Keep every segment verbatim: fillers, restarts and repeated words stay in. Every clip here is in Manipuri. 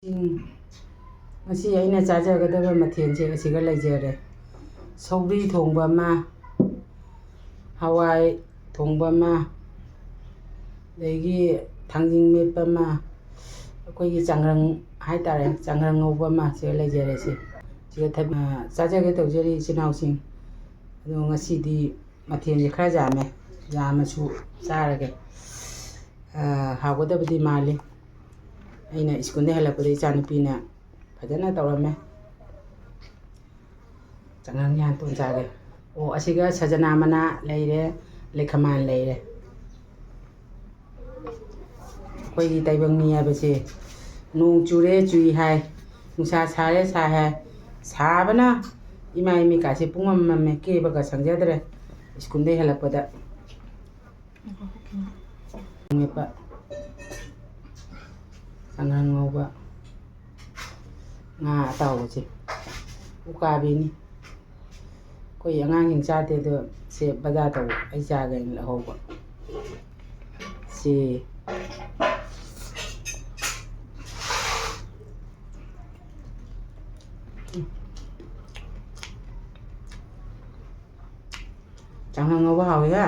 ꯆꯤꯡ꯫ ꯉꯁꯤ ꯑꯩꯅ ꯆꯥꯖꯒꯗꯕ ꯃꯊꯦꯜꯁꯦ ꯑꯁꯤꯒ ꯂꯩꯖꯔꯦ꯫ ꯁꯧꯒ꯭ꯔꯤ ꯊꯣꯡꯕ ꯑꯃ, ꯍꯋꯥꯏ ꯊꯣꯡꯕ ꯑꯃ, ꯑꯗꯒꯤ ꯊꯥꯡꯖꯤꯡ ꯃꯦꯠꯄ ꯑꯃ, ꯑꯩꯈꯣꯏꯒꯤ ꯆꯥꯡꯒ꯭ꯔꯪ ꯍꯥꯏꯇꯥꯔꯦ, ꯆꯥꯡꯒ꯭ꯔꯪ ꯉꯧꯕ ꯑꯃ ꯁꯤꯒ ꯂꯩꯖꯔꯦ꯫ ꯁꯤ, ꯁꯤꯒ ꯊꯝ-, ꯑ, ꯆꯥꯖꯒꯦ ꯇꯧꯖꯔꯤ ꯏꯆꯤꯟ ꯏꯅꯥꯎꯁꯤꯡ꯫ ꯑꯗꯣ ꯉꯁꯤꯗꯤ ꯃꯊꯦꯜꯁꯦ ꯈꯔ ꯌꯥꯝꯃꯦ, ꯌꯥꯝꯃꯁꯨ ꯆꯥꯔꯒꯦ꯫ ꯑ, ꯍꯥꯎꯒꯗꯕꯗꯤ ꯃꯥꯜꯂꯤ꯫ ꯑꯩꯅ ꯁ꯭ꯀꯨꯜꯗꯒꯤ ꯍꯜꯂꯛꯄꯗ ꯏꯆꯥꯅꯨꯄꯤꯅ ꯐꯖꯅ ꯇꯧꯔꯝꯃꯦ꯫ ꯆꯉꯥꯡ ꯌꯥꯟ ꯇꯣꯟ ꯆꯥꯒꯦ꯫ ꯑꯣ, ꯑꯁꯤꯒ ꯁꯖꯅꯥ ꯃꯅꯥ ꯂꯩꯔꯦ, ꯂꯩꯈꯃꯥꯟ ꯂꯩꯔꯦ꯫ ꯑꯩꯈꯣꯏꯒꯤ ꯇꯥꯏꯕꯪ ꯃꯤ ꯍꯥꯏꯕꯁꯦ ꯅꯣꯡ ꯆꯨꯔꯦ ꯆꯨꯏ ꯍꯥꯏ, ꯅꯨꯡꯁꯥ ꯁꯥꯔꯦ ꯁꯥꯏ ꯍꯥꯏ, ꯁꯥꯕꯅ ꯏꯃꯥꯏ ꯃꯤꯀꯥꯁꯦ ꯄꯨꯡꯃꯝ ꯃꯝꯃꯦ, ꯀꯦꯕꯒ ꯁꯪꯖꯗ꯭ꯔꯦ꯫ ꯁ꯭ꯀꯨꯜꯗꯒꯤ ꯍꯜꯂꯛꯄꯗ ꯃꯦꯠꯄ, ꯆꯉꯥꯡ ꯉꯧꯕ, ꯉꯥ ꯑꯇꯥꯎꯕꯁꯦ ꯎꯀꯥꯕꯤꯅꯤ꯫ ꯑꯩꯈꯣꯏ ꯑꯉꯥꯡꯁꯤꯡ ꯆꯥꯗꯦ, ꯑꯗꯣ ꯁꯦ ꯕꯖꯥꯔ ꯇꯧꯕ ꯑꯩ ꯆꯥꯒꯦꯅ ꯂꯧꯍꯧꯕ꯫ ꯁꯤ ꯆꯉꯥꯡ ꯉꯧꯕ ꯍꯥꯎꯋꯤꯍꯦ꯫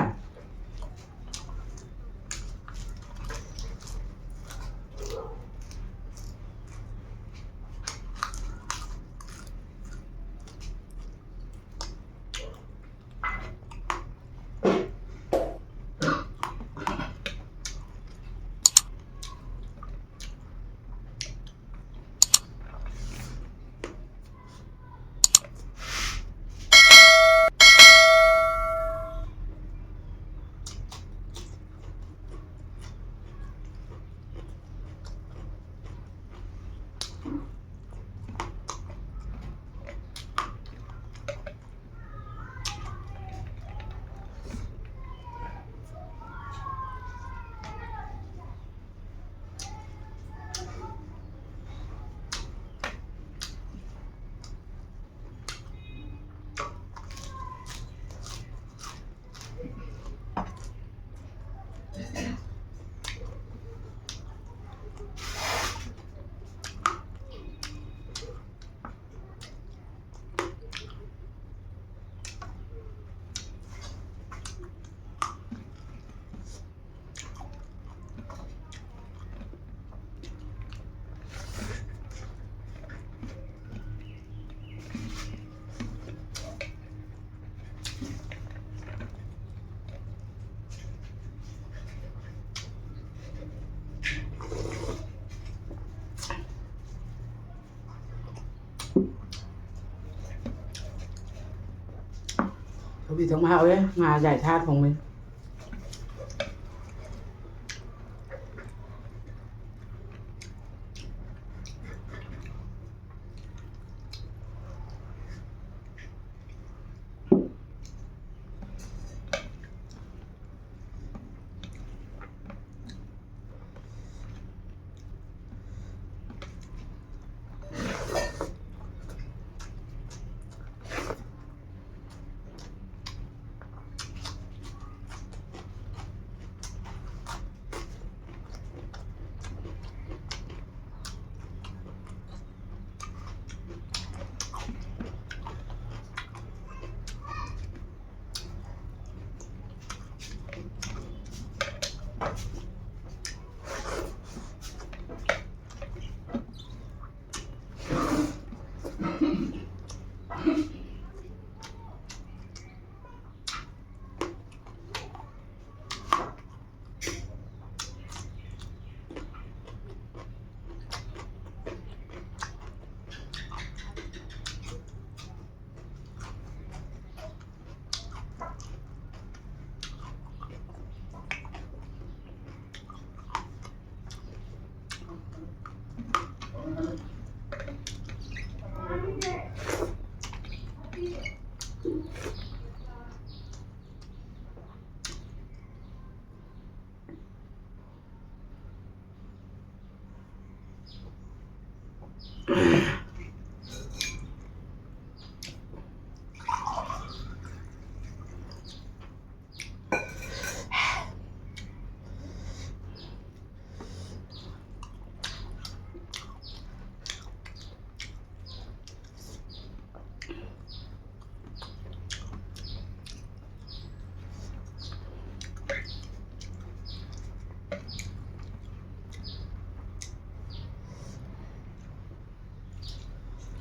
ꯀꯣꯕꯤ ꯊꯣꯡꯕ ꯍꯥꯎꯋꯦ, ꯉꯥ ꯑꯌꯥꯏ ꯊꯥꯛꯑ ꯊꯣꯡꯕꯩ꯫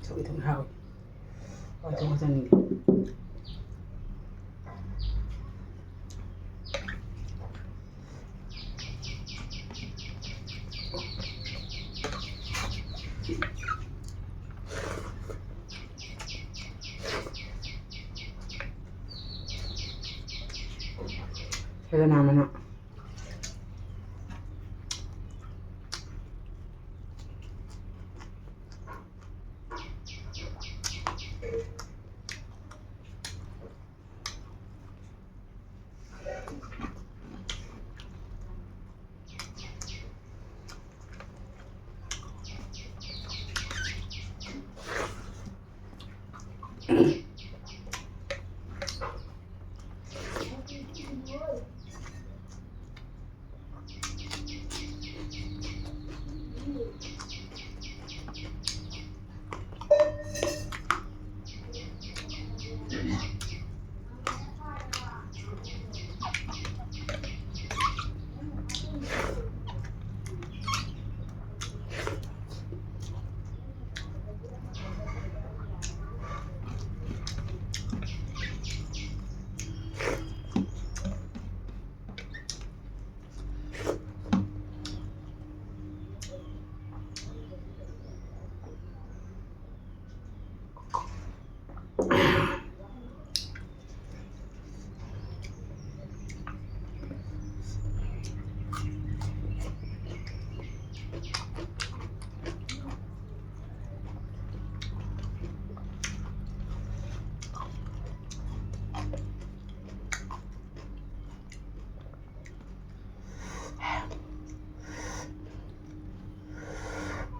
ꯁꯧꯒ꯭ꯔꯤ ꯊꯣꯡꯕ ꯍꯥꯎꯋꯤ꯫ ꯍꯋꯥꯏ ꯊꯣꯡꯕ ꯆꯥꯅꯤꯡꯉꯦ꯫ ꯁꯖꯅꯥ ꯃꯅꯥ꯫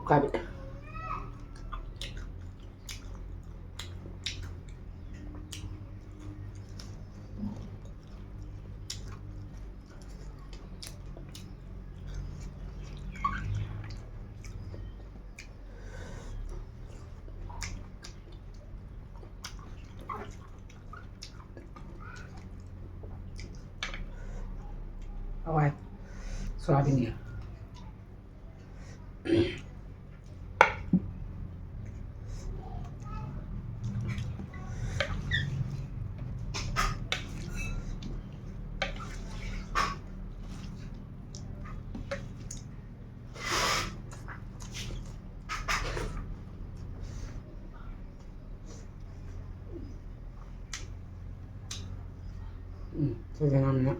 ꯎꯀꯥꯕꯤ꯫ ꯍꯋꯥꯏ ꯁꯣꯌꯥꯕꯤꯟꯒ꯫ ꯎꯝ, ꯁꯤꯁꯦ ꯌꯥꯝꯅ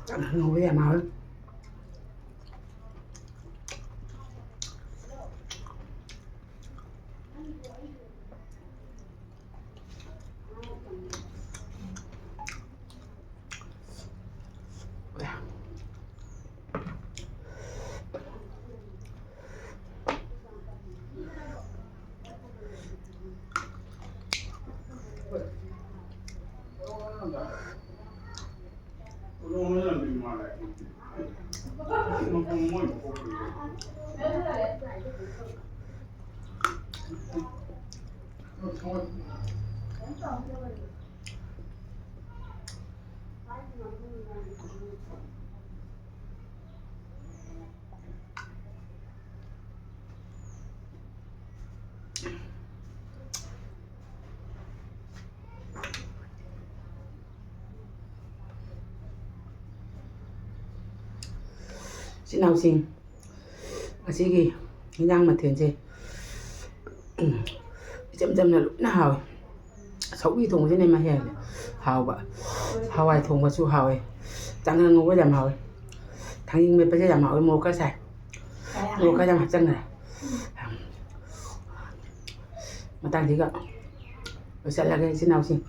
ꯌꯥꯝ ꯉꯧꯕ ꯌꯥꯝ ꯍꯥꯎꯋꯤ꯫ ꯏꯆꯤꯟ ꯏꯅꯥꯎꯁꯤꯡ, ꯉꯁꯤꯒꯤ ꯏꯟꯖꯥꯡ ꯃꯊꯦꯜꯁꯦ, ꯎꯝ, ꯏꯆꯝ ꯆꯝꯅ ꯂꯣꯏꯅ ꯍꯥꯎꯋꯦ꯫ ꯁꯧꯒ꯭ꯔꯤ ꯊꯣꯡꯕꯁꯤꯅ ꯏꯃꯥ ꯍꯦꯜꯂꯦ ꯍꯥꯎꯕ꯫ ꯍꯋꯥꯏ ꯊꯣꯡꯕꯁꯨ ꯍꯥꯎꯋꯦ꯫ ꯆꯥꯉꯥꯡ ꯉꯧꯕ ꯌꯥꯝ ꯍꯥꯎꯋꯦ꯫ ꯊꯥꯡꯖꯤꯡ ꯃꯦꯠꯄꯁꯦ ꯌꯥꯝ ꯍꯥꯎꯋꯦ꯫ ꯃꯣꯔꯣꯛ ꯈꯔ ꯁꯥꯏ꯫ ꯃꯣꯔꯣꯛ ꯈꯔ ꯌꯥꯝ ꯍꯥꯞꯆꯟꯈ꯭ꯔꯦ꯫ ꯃꯇꯥꯡꯁꯤꯒ ꯂꯣꯏꯁꯤꯜꯂꯒꯦ ꯏꯆꯤꯟ ꯏꯅꯥꯎꯁꯤꯡ꯫